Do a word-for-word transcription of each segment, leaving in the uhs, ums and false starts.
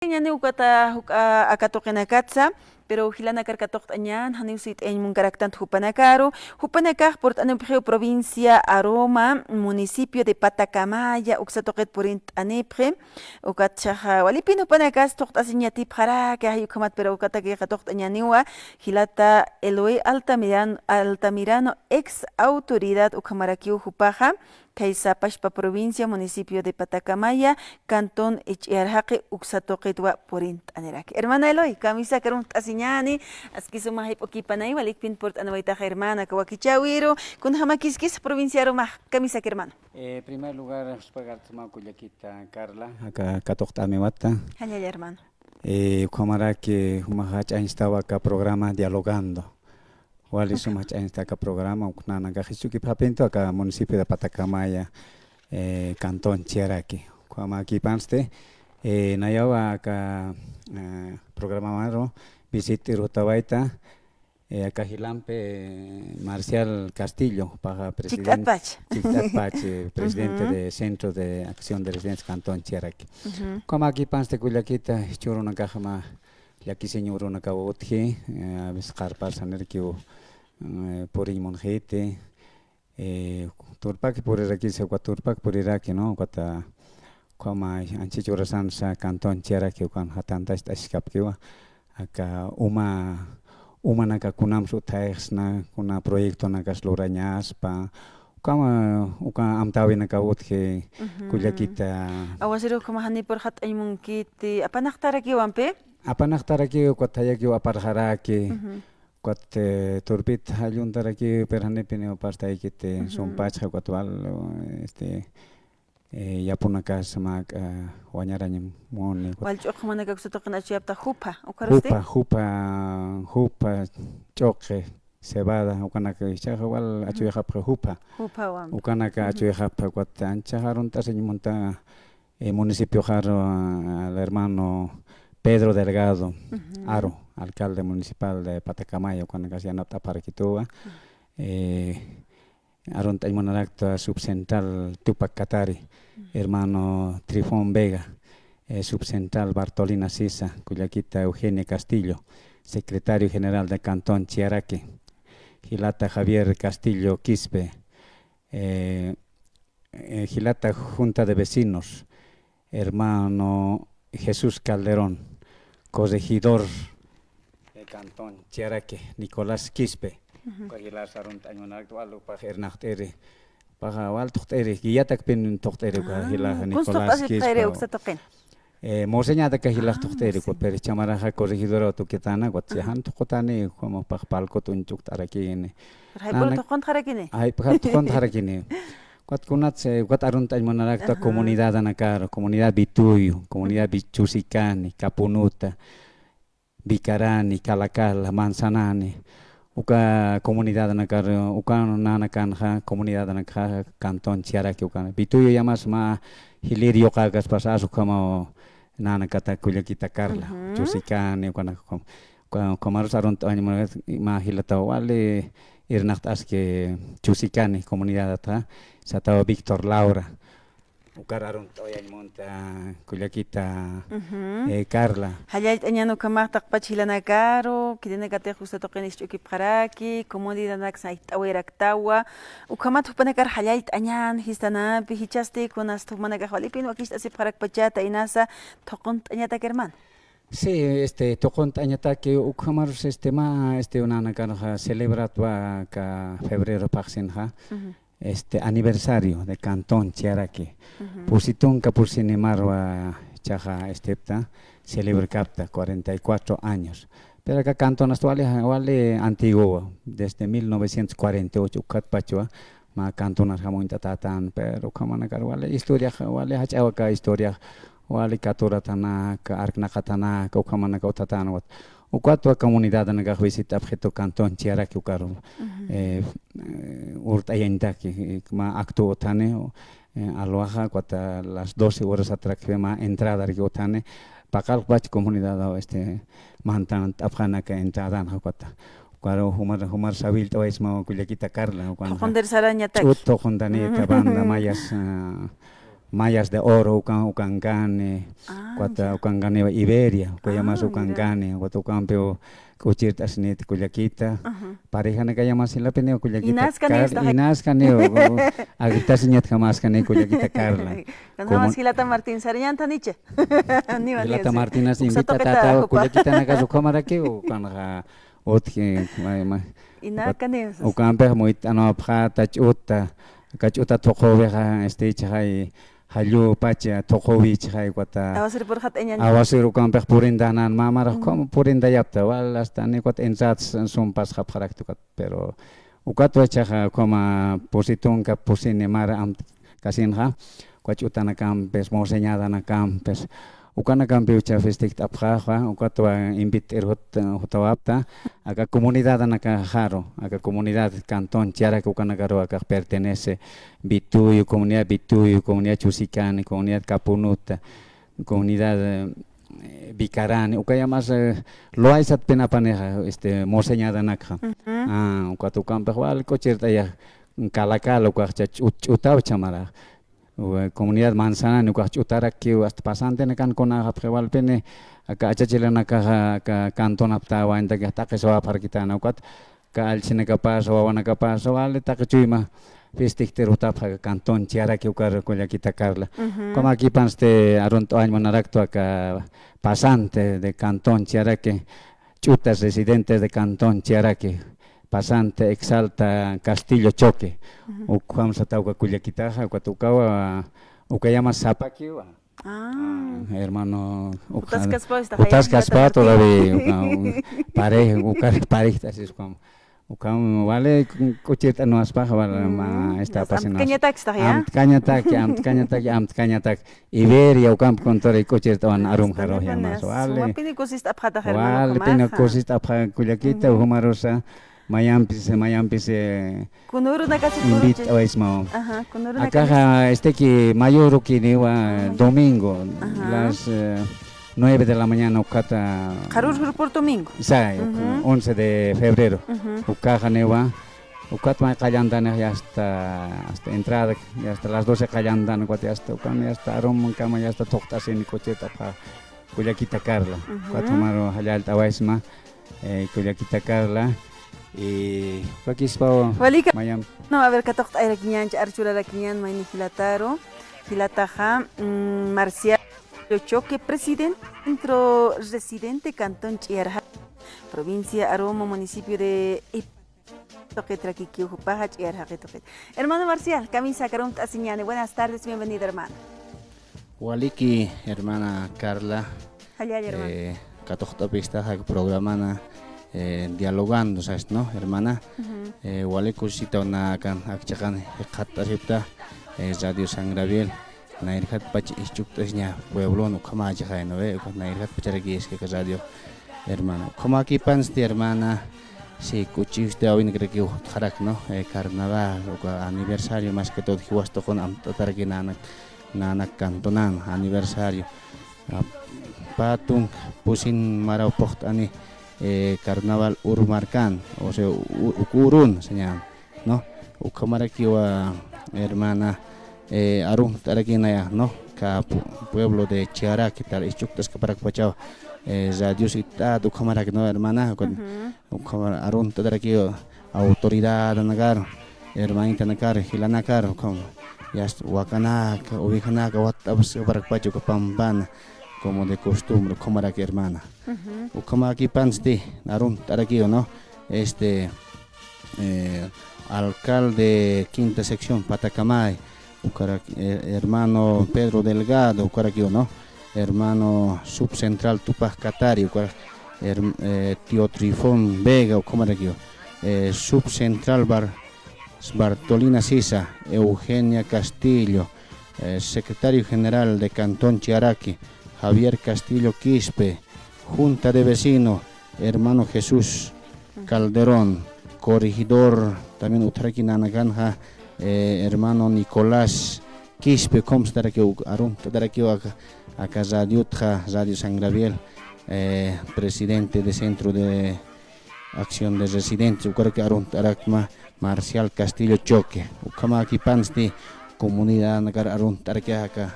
Ñani ukata juk'a aka tuqinakatsa, pero jilanakar katuqt'añän, janiw suyt'ayañ munkaraktant jupanakaru, jupanakax purt'anipxiw provincia Aroma, municipio de Patacamaya, uksa tuqit purint'anipxi, ukat chaxa walipin jupanakas tuqt'asiñ yatipxaraki, ay ukhamat, pero ukataki katuqt'añäniwa, jilata Eloy Altamirano, Altamirano, ex autoridad ukhamarakiw jupaxa, khaysa Pachpa provincia, municipio de Patacamaya, cantón Ch'iyarjaqi, uksa tuqitwa purint'aniraki. Hermana Eloy, kamisaki arumt'asiñäni, aski suma jayp'ukipanay, walikpin purt'anawaytaxa hermana, aka wakichäwiru, kunjamakiskis provincia Aromax, kamisaki hermano. Eh, primer lugar, jusp'agart'asma kullakita Carla, aka katuqt'amiwata. Jallalla hermano. Eh, ukhamaraki, eh, jumax jach'añstawa aka programa Dialogando. Wali suma jach'añsta aka programa, uk nanakax jichhukipxapintu aka municipio de Patacamaya, eh, cantón Ch'iyaraki. Ukhamäkipansti, eh, nayawa aka, eh, programaru visit'irutawayta, eh, aka jilampi, eh, Marcial Castillo, paxa presidente. Chikt'atpach. Chikt'atpach, eh, presidente de Centro de Acción de Residentes Cantón Ch'iyaraki. Ukhamäkipansti kullakita, jichhürunakax mä llakisiñ urunakaw utji, eh, a veces qarparsanirkiw, eh, puriñ munxiti, eh, turpaki purirakisa, ukat turpaki puriraki, ¿no? Ukata, ukhama anchhich urasansa cantón Ch'iyaraki ukan jatantacht'askapkiwa, aka uma, umanaka kunamsa utjayxsna, kuna proyectonakas lurañaspa, ukhama, uka amtäwinakaw utji, kullakita. Awasir ukhama janipur jat'añ munkiti, apanaqtarakiwampi? Apanaqtarakiw, ukat jayakiw aparxaraki, ukat, eh, turpit jalluntaraki, pero janipiniw apartaykiti, sumpachxa, ukat wal, este, eh, yapunakas mä, eh, wañarañ muni, ukat. Wal ch'uqi jumanaka uksa tuqin achuyapta jupha, ukharusti? Jupha, jupha, jupha, ch'uqi, cebada, ukanaka, jichhaxa wal achuyxapxi jupha. Juphawa. Ukanaka achuyxapxi, ukat anchhax arunt'asiñ munta, eh, municipioxaru, ah, al hermano Pedro Delgado Aro, alcalde municipal de Patacamaya, ukanakas yanapt'aparakituwa. Eh, arunt'añ munarakta subcentral Tupac Katari, hermano Trifón Vega, eh, subcentral Bartolina Sisa, kullakita Eugenia Castillo, secretario general de Cantón Ch'iyaraki, jilata Javier Castillo Quispe, eh, eh, jilata Junta de Vecinos, hermano Jesús Calderón, corregidor de Cantón Ch'iyaraki, Nicolás Quispe. Uka jilas arunt'añ munarakta wal jupax irnaqt'iri. Paxa wal tuqt'iri, guiatakpin tuqt'iri uka jilax Nicolás Quispe. Eh, moseñataka jilax tuqt'iri, uka, pero jichha maraxa corregidoraw tukutäna, ukat jan tuqutani, ukhamapax palkut uñch'ukt'arakini. Pero jayp'ur tuquntxarakini. Jayp'ur tuquntxarakini. Ukat kunats, eh, ukat arunt'añ munarakta comunidadanakaru, comunidad Vituyo, comunidad Vi-, Chusikani, Kapunuta, Vicarani, Calacala, Manzanani, uka comunidadanakar, uka nanakanxa, comunidadanakxa, cantón Ch'iyaraki ukan. Vituyoyamas mä jilïr yuqäkaspas as ukhamaw nanakata kullakita Carla, Chusikani, ukanaka, uka-, ukhamarus arunt'añ munarakta mä jilataw wali irnaqt'aski Chusikani comunidadatxa, satawa Víctor Laura. Ukar arunt'awayañ munta kullakita, eh, Carla. Jallallt'añän ukhamax taqpach jilanakaru, khitinakatix uksa tuqin ist'ukipxaraki, comunidadanaks sayt'awayaraktawa, ukhamat jupanakar jallallt'añän jistanapi, jichhasti kunasti jumanakax walipin wakicht'asipxarakpachäta inasa, tuqunt'añatak hermano. Sí, este, tuqunt'añataki ukhamarus, este, mä, este, nanakanxa celebratwa aka febrero phaxsinxa, este, aniversario de Cantón Ch'iyaraki. Pusi tunka pusini marwa jichhaxa, este, ta, celebrkapta cuarenta y cuatro años. Pero aka cantón asta wali, wali antiguo, desde mil novecientos cuarenta y ocho ukatpachwa, mä cantonar jamuñt'atätan, pero ukhamanakar wali historia, wali jach'awa aka historia, wali katuratanaka, arknaqatanaka, ukhamanaka utjatäna ukat. Ukatwa comunidadanakax visit'apxitu cantón Ch'iyaraki ukaru, eh, eh, urt'ayañtaki, eh, mä acto utjani, eh, alwaxa, ukat a las doce horas atrakpi mä entradaraki utjani, paqallqpach comunidadaw, este, mantant'apxani aka entradanxa ukat. Ukaru jumar, jumar sawillt'awaysmaw kullakita Carla, ukan. Thuquntir sarañatak. Ch'ut thuquntanita, banda mayas, ah, Mallas de Oro ukan, ukankani, Ah, ukat ya. ukankaniwa Iberia, ukayamas Ah, mira. ukankani, ukat ukampiw k'uchirt'asinit kullakita. Ajá. Parejanakayamas jilapiniw kullakita Inaskaniw Car-, istaxa. inaskaniw, agritasiñatjamaskani kullakita Carla. Kunamas Como jilata Martín sariñantanicha. Niwa Jilata niwa, sí. Martínaz Uksa invita tuqita tatawa jupa. kullakitanakax ukhamarakiw, ukanxa utji, ma, ma, Inakaniw. ukampix muyt'anwapxata ch'uta, aka ch'uta thuquwixa, este, ichxay, jallu pacha thuquwi ichxay, ukat. Awasir purxat eñañ. Awasir ukampix purindanan mamarax, Mm. como purindayapta, wal hasta ni ukat entradas sumpasxapxarakta ukat, pero ukatwa ichhaxa, como pusi tunka, pusini mara amtkasinxa, uka ch'utanakampis, morceñadanakampis, ukanakampiw ichha festejt'apxaxa, ukatwa invit'ir jut-, jutawapta, aka comunidadanakaxaru, aka comunidad cantón Chiaraki ukanakaru akax pertenece, Bituyu, comunidad Bituyu, comunidad Chusicani, comunidad Capunuta, comunidad, eh, Vicarani, ukayamas, eh, luaysatpinapanixa, este, morceñadanakxa. Ujú. Ah, ukat ukampix wal k'uchirt'ayax, Calacala ukax ch'ut-, ch'utaw chhamarax. Wa-, comunidad Manzanani ukax ch'utarakiw, hasta pasantinakan kunäxapxi walpini, aka achachilanakaxa, aka cantonapta wayntakix taqisiwapxarakitana ukat, aka allsinakapasa, wawanakapasa, wali taqi chuyma festejt'ir jutapxa aka cantón Chiaraki ukar kullakita Carla. Ujú. Ukhamakipansti arunt'awañ munaraktwa aka pasante de cantón Chiaraki, ch'utas residentes de cantón Chiaraki, pasante Exalta Castillo Choque. Ujú. Ukham sataw uka kullakitaxa, ukat ukawa, ukayamas sapakiwa. Ah. Ah, hermano, uka, Jutaskaspaw, esta jutaskaspa jayamillata todavía, uka, pareja, uka, pareja, así es como. Ukham, wali, k'uchirt'anwaspaxa, wal, Mm, ma, esta ya, apasinwas. Amtkañatak, esta, ya. Amtkañataki, amtkañataki, amtkañataki. Iberia, ukamp contore k'uchirt'awan arumxaru, España, yamas, wali. Sumapini kusist'apxatax, hermano, Wali, pini ukhamaxa. Kusist'apxa kullakita, Ujú. Ukhamarusa, mayampis, mayampis, eh, Kunurunakasi invit'awaysmaw. Ajá, kunurunakasi. Akaxa, este, que mayorukiniwa Ah, mayor. domingo, Ajá. las, eh, nueve de la mañana ukata. Qharur, qharur por domingo. Sa, Ujú. once de febrero. Ujú. Ukaxaniwa, ukat may qallantanix ya hasta, hasta entrada, ya hasta las doce qallantan, ukat ya hasta, ukan ya hasta arum, kama ya hasta thuqt'asini k'uchirt'apxa kullakita Carla. Ujú. Ukat ukhamaru jallallt'awaysma, eh, kullakita Carla. Y wakispaw Walika. mayam. No, a ver, katuqt'ayrakiñan, ch'archurarakiñan, mayni jilataru. Jilataxa, mm, Marcial Choque, presidente, centro residente, cantón Ch'iyarjaqi, provincia Arumu, municipio de Ip-, tuqitrakiki, jupaxa Ch'iyarjaqi tuqit. Hermano Marcial, kamisa, karumt'asiñani. Buenas tardes, bienvenido, hermano. Waliki, hermana Carla. Jallalla, hermano. Eh, katuqt'apista aka programana, eh, dialogando, ¿sabes, no, hermana? Ujú. Eh, wali kusisitaw nakan akchaqan jikxatt'asipta, eh, Radio San Gabriel, nayrjatpach isch'ukt'asiña pueblon ukhamächixay, ¿no ve? Uka nayrjatpacharaki es que radio, hermana. Ukhamäkipansti, hermana, si k'uchisti awinkrakiw jutxarak, ¿no? Eh, carnaval, uka aniversario, más que todo, jiwas tuqun amt'ataraki nanak nanak cantonan aniversario. Ah, pä tunka pusin maraw puqt'ani, eh, carnaval uru markan, o sea, u-, uk urun, señal, ¿no? Ukhamarakiwa, hermana, eh, arumt'araki naya, ¿no? Aka pu-, pueblo de Chiaraki, tal, isch'ukt'askaparakpachaw, eh, radios itt'at, ukhamaraki, ¿no, hermana? Ujú. Ukhamar arumt'arakiwa, autoridadanakar, hermanitanakar, jilanakar, ukham, ya hasta wakanaka, ovejanaka watt'apxaparakpacha uka pampana, como de costumbre, ukhamaraki, hermana. Ujú. Ukhamäkipansti, arumt'arakiw, ¿no? Este, eh, alcalde quinta sección Patakamay, ukarak, eh, hermano Pedro Delgado, ukarakiw, ¿no? Hermano subcentral Tupac Katari, ukarak, herm-, eh, tío Trifón Vega, ukhamarakiw. Eh, subcentral Bar-, Bartolina Sisa, Eugenia Castillo, eh, secretario general de Cantón Chiaraki, Javier Castillo Quispe, Junta de Vecino, hermano Jesús Calderón, corregidor, también utjaraki nanakanxa, eh, hermano Nicolás Quispe, ukham satarakiw, arumt'atarakiw aka, aka radiotxa, Radio San Gabriel, eh, presidente de Centro de Acción de Residentes, ukaraki arumt'arakma Marcial Castillo Choque. Ukhamäkipansti, comunidadanakar arunt'arakixa aka,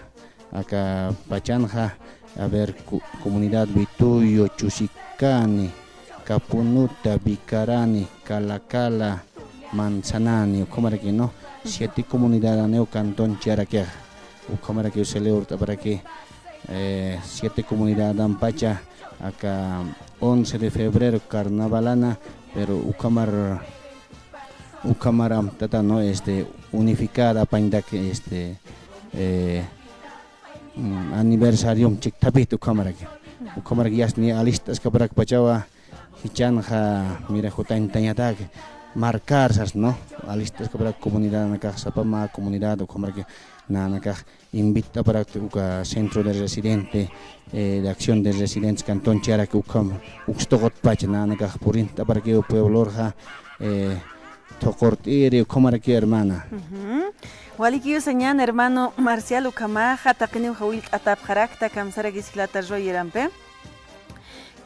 aka pachanxa, a ver, cu-, comunidad Vituyo, Chusikani, Capunuta, Vicarani, Calacala, Manzanani, ukhamaraki, ¿no? Siete comunidadaniw cantón Chiyarakixa. Ukhamaraki, uka celebrt'aparaki, eh, siete comunidadampacha aka once de febrero carnavalana, pero ukhamar, ukhamar amtata, ¿no? Este, unificada apañtak, este, eh, mm, aniversariom chikthapit ukhamaraki. Ukhamaraki yasni alist'askaparakpachawa, jichanxa, mira, jutañtañatak marcar sas, ¿no? Alist'askaparak comunidadanakax, sapa mä comunidad, ukhamaraki nanakax invit'aparak uka centro de residente, eh, de acción de residentes cantón Chiyaraki ukham, ukstuqutpacha nanakax purint'aparakiw pueblorxa, eh, thuqurt'iri, ukhamaraki, hermana. Ujú. Walikiw sañan, hermano Marcial, ukhamaxa taqiniw jawillt'atapxarakta, kamsarakis jilata Roger ampi.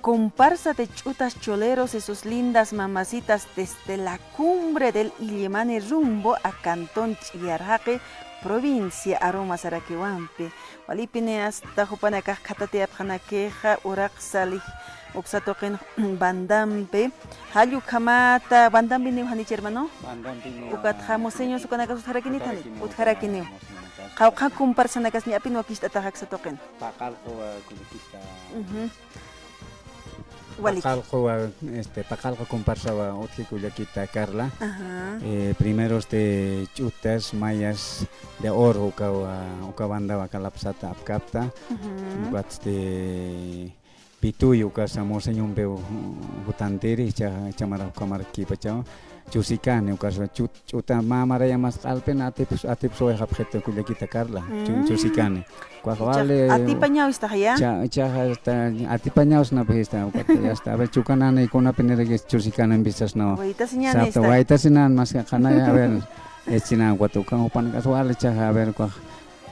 Comparsa de ch'utas choleros y sus lindas mamacitas desde la cumbre del Illimani rumbo a cantón Ch'iyarjaqi, provincia Aroma sarakiw ampi. Walipini hasta jupanakax khatatiyapxanakixa, uraqsa lij uksa tuqin bandampi. Jall ukhamata, bandampi niw janicha, hermano? Bandampi niw, ukatxa, ah, moseños ukanakas utjarakinitan, utjarakiniw, utjarakiniw. Moseños. Qawqha comparsanakas ñapin wakicht'ataxa aksa tuqin. Paqallquwa, ah, kullakista. Ujú. Walik. Paqallquwa, este, Paqallqu comparsawa utji kullakita Carla. Ajá. Eh, primero, este, ch'utas mayas de oro ukawa, uka bandawa kalapsata apkapta. Ujú. Ukat, este, Pituy ukasa moseñompiw jutantiri, cha-, chamara ukhamar kipachawa. Chusikani ukasa chut-, ch'uta mä marayamas q'alpin atipus, atipus wayxapxita kullakita Carla. Chu-, mm, chusikani. Ukax wali. Atipañawistaxa ya. Cha-, chaxa hasta atipañawsnapxista, ukata ya hasta. A ver, chukanani kunapinirakis chusikanampisasnawa. Waytasiñani sapta, esta. Waytasinan mas qanaya, a ver, echinankwata ukan jupankas wali chaxa, a ver, ukax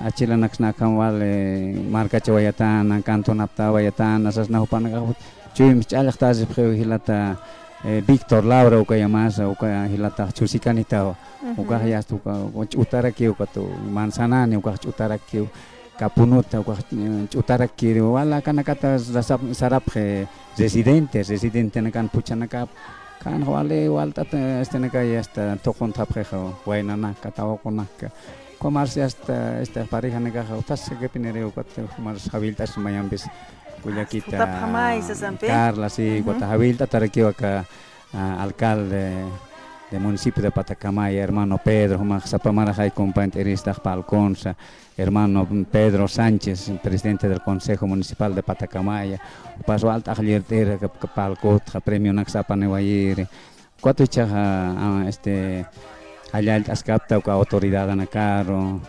achilanaksna akham wali markachawayatana, cantonaptawayatana, sasna jupanakax chuympi ch'allxtasipxiw jilata, eh, Víctor Laura ukayamasa, uka jilatax chusikanitawa. Ujú. Ukax yasta uka, uka ch'utarakiw ukatu, manzanani ukax ch'utarakiw, capunuta ukax, eh, ch'utarakiriw, wala akanakata sarap-, sarapxi residentes, residentenakan puchanakap, kan wali walt'at, eh, estenakay hasta tuquntapxixa, waynanaka, tawaqunaka, ukamarsi hasta, este, parejanakaxa, utas sakipiniri ukat, ukamarsi jawillt'as mayampis, kullakita, Carla, sí, ujú, ukat jawillt'atarakiw aka, ah, alcalde de municipio de Patacamaya, hermano Pedro, jumax sapa maraxay compañeristax palkunsa, hermano Pedro Sánchez, presidente del Consejo Municipal de Patacamaya, jupas walt'ax llirt'ir, ka-, ka-, palkutxa, premionakas apaniwayiri. Ukat jichhaxa, ah, este, jallallt'askapta uka autoridadanakaru,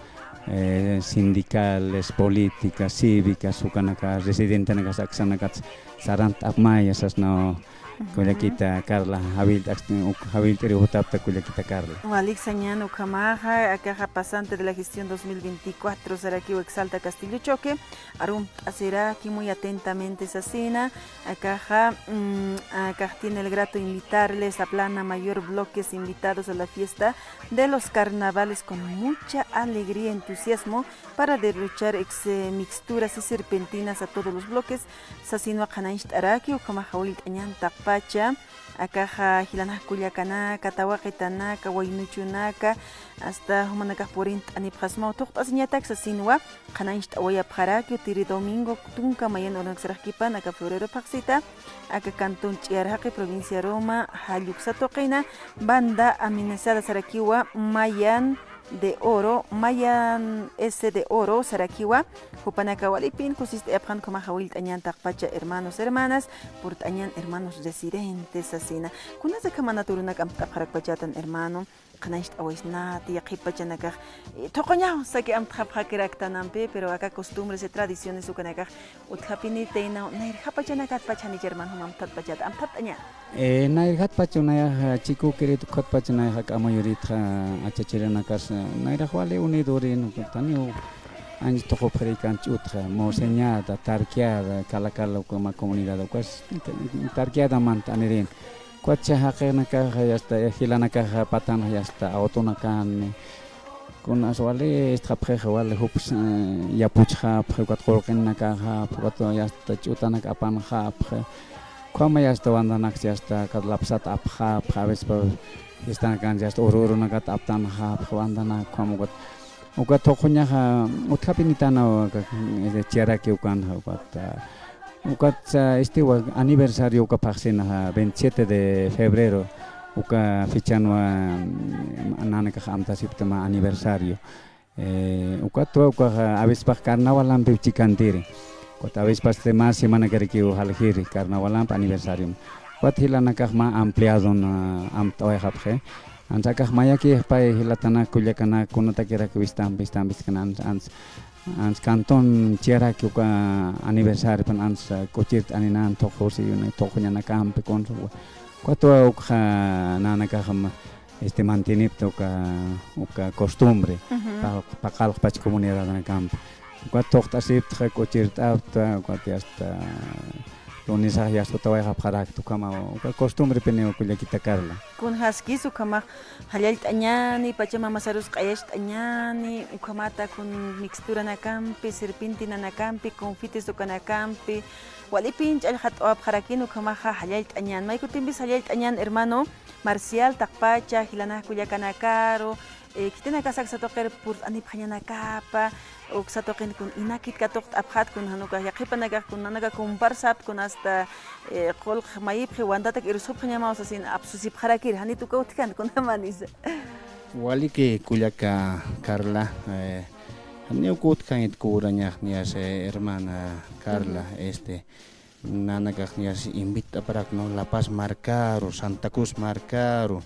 eh, sindicales, políticas, cívicas, ukanaka, residentenakas, aksanakats, sarant'apmaya sasnaw. Ujú. Kullakita Carla, jawillt'ax-, uk-, jawillt'iriw jutapta kullakita Carla. Walik sañan ukhamaxa, akaxa pasante de la gestión dos mil veinticuatro sarakiw Exalta Castillo Choque, arunt'asiraki muy atentamente sasina, akaxa, mm, akax tiene el grato invitarles a Plana Mayor, bloques invitados a la fiesta de los carnavales con mucha alegría, entusiasmo para derrochar ex-, eh, mixturas y serpentinas a todos los bloques, sasinwa qhanañcht'araki, ukhamax jawillt'añan taqpacha, akaxa jilanaka kullakanaka, tawaqitanaka, waynuchunaka, hasta jumanakax purint'anipxasmaw, thuqt'asiñatak sasinwa, qhanañcht'awayapxaraki, utiri domingo, tunka mayan urunak saraxkipan, aka febrero phaxsita, aka cantón Ch'iyarjaqi, provincia Roma, jall uksa tuqina, banda amenazada sarakiwa, mayan de oro, mayan ese de oro sarakiwa, jupanaka walipin kusist'ayapxan ukhamax jawillt'añan taqpacha hermanos, hermanas, purt'añan hermanos residentes sasina. Kunas akhamanat urunak amtapxarakpachätan hermano, qhanañcht'awaysnati, yaqhip pachanakax, eh, thuquñaw saki amtxapxakiraktanampi, pero aka costumbres y tradiciones ukanakax utjapinitaynaw, nayrjapachanakatpach janicha hermano, jum amthatpachät, amthatt'aña. Eh, nayrjatpachu nayax chikukirit ukhatpacha nayax ak'amuyuritxa achachirinakas, nayrax wali unidorin, taniw anch thuqupxirikan ch'utxa, moseñada, tarqueada, kala kala ukama comunidad ukas, tarqueada mant'anirin. Ukatcha jaqinakaxa, yasta, jilanakaxa patanxa, yasta, autonakan, Kunas wali istxapxixa, wali jups, eh, yapuchxapxi, ukat qullqinakaxapxi, ukat yasta ch'utanak apanxapxi. Ukhama yasta wandanaks yasta kat lapsat apxapxi, a veces pa fiestanakan yasta ururunakat aptanxapxi, wandanak ukhama ukat. Ukat thuqhuñaxa utjapinitana uka, eh, chiyaraki ukanxa ukat, ah, ukat, ah, este wa aniversario uka phaxsinaxa veintisiete de febrero, uka fechanwa, mm, nanakax amtasiptama aniversario. Eh, ukatwa ukaxa avispax carnawalampi chikantiri. Ukat avispasti mä semanakarakiw jaljiri carnawalamp aniversariom. Ukat jilanakax mä ampliadon, ah, amtawayxapxi. Ansa akax mayakïxpay jilatanak, kullakanak, kunatakirak wistamp, wistamp, wiskan ans, ans, ans cantón chiyaraki uka aniversariopan ans, ah, k'uchirt'aninan thuqhusi, thuqhuñanakampi kunsa. Ukatwa ukxa nanakaxam, este, mantienipta uka, uka costumbre, ujú, pa-, paqallqpach comunidadanakampi. Ukat thuqt'asiptxa, k'uchirt'apta, ukat yasta, lunisax yasta utawayxapxarakta, ukhama, uka costumbrepiniw kullakita Carla. Kunjaskis ukhamax jallallt'añäni, pachamama sarus q'ayacht'añäni, ukhamata kun mixturanakampi, serpentinanakampi, confites ukanakampi, walipin ch'allxat'awapxarakini, ukhamaxa jallallt'añän. May kutimpis jallallt'añän, hermano Marcial, taqpacha, jilanaka kullakanakaru, eh, khitinakasa uksa tuqir purt'anipxañanakapa, uksa tuqin kun inakit katuqt'apxät, kun jan ukax yaqhipanakax, kun nanaka comparsat, kun hasta, eh, qullq mayipxi wandatak irsuspxañamaw sasin apsusipxarakir, janit uka utjkänti, kunjamanisa. Waliki kullaka Carla, eh, janiw uka utjkänit kurañax niyas, eh, hermana Carla, ujú, este, nanakax niyas invit'aparak, ¿no? La Paz markaru, Santa Cruz markaru,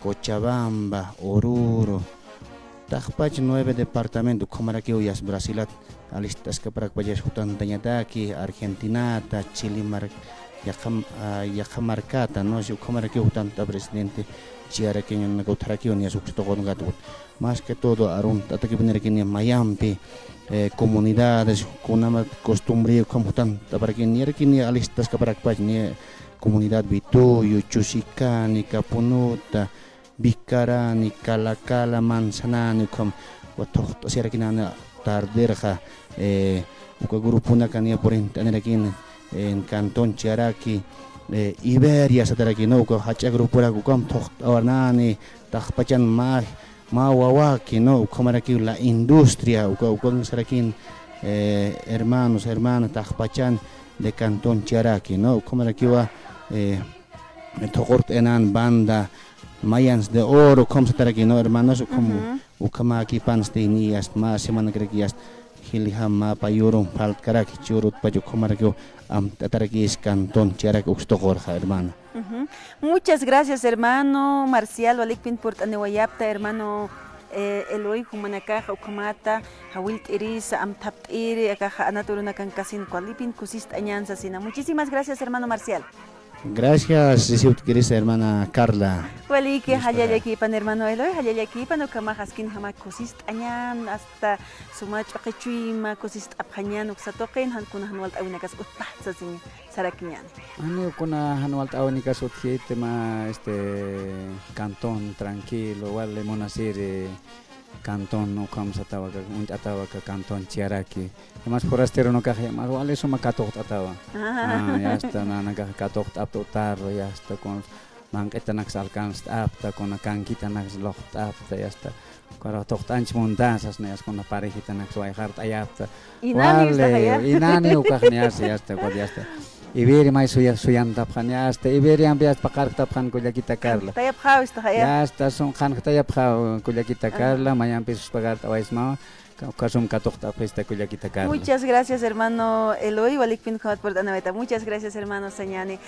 Cochabamba, Oruro, taqpach nueve departamento, ukhamarakiw yas Brasilat alist'askaparakpachas jutantañataki, Argentinata, Chile mar-, yaqha, ah, yaqha markata, ¿no? Si ukhamarakiw jutant'a presidente, chiyarakiñanaka utjarakiw niyas uksa tuqunakata. Más que todo, arunt'atakipunirakini mayampi, eh, comunidades, kunama costumbre, ukham jutant'aparakini, niyarakini alistaskaparakpach, ni comunidad Bituyu, Chusicani, Capunuta, Vicarani, Calacala, Manzanani, ukham, uka thuqt'asirakinana tarderxa, eh, uka gruponaka niya purint'anirakini, en cantón chiyaraki, eh, Iberia sataraki, ¿no? Uka jach'a gruporak, ukham thuqt'awanani, taqpachan mä, mä wawaki, ¿no? Ukhamarakiw la industria, uka, ukan sarakin, eh, hermanos, hermanas, taqpachan de cantón chiyaraki, ¿no? Ukhamarakiwa, eh, thuqurt'anan banda Mayans de Oro, ukham sataraki, ¿no, hermanos? Ukham, ujú, ukhamäkipansti niyast mä semanakarakiyast, jilja mä payurum faltkaraki, churutpach ukhamarakiw amt'atarakis cantón chiyaraki uksa tuqurxa, hermana. Ujú. Muchas gracias, hermano Marcial, walikpin purt'aniwayapta, hermano, eh, Eloy, jumanakaxa ukhamata jawillt'irisa, amthapt'iri, akaxa anat urunakankasina walipin kusist'añän sasina. Muchísimas gracias, hermano Marcial. Gracias, risiwtkirisa, hermana Carla. Waliki, listo, jallallakipan, hermano Eloy, jallallakipan, ukhamax askinjama kusist'añän, hasta suma ch'uqi chuyma kusist'apxañän, uksa tuqin, jan kuna jan walt'äwinakas utjpat sasiñ sarakiñäni. Janiw kuna jan walt'äwinikas utjkiti, mä, este, cantón tranquilo, wali munasiri, cantón ukham satawa aka, uñt'atawa aka cantón chiyaraki. Además, forasteronakax, además, wali suma katuqt'atawa. Ajá. Ah, ya está, nanakax katuqt'apta utar, ya está, con manq'itanaks alcanzt'apta, kuna kankitanaks luqt'apta, ya está. Kuna tuqt'anch muntasas, ya está, kuna parejitanaks wayxart'ayapta. Inani, wali, ya está, inani ukax, ya está, ya está, ya está. Iberi may suya, suyantapxan, ya está, Iberiampi, ya está, paqarktapxan kullakita Carla. Qanqtayapxaw, ya está, ya. Ya está, sun qanqtayapxaw kullakita Carla, ajá, mayampis pagart'awaysmawa, ka-, kasum katuqt'apxista kullakita Carla. Muchas gracias, hermano Eloy, walikpin ukhamat purt'anawayta. Muchas gracias, hermano Sañani.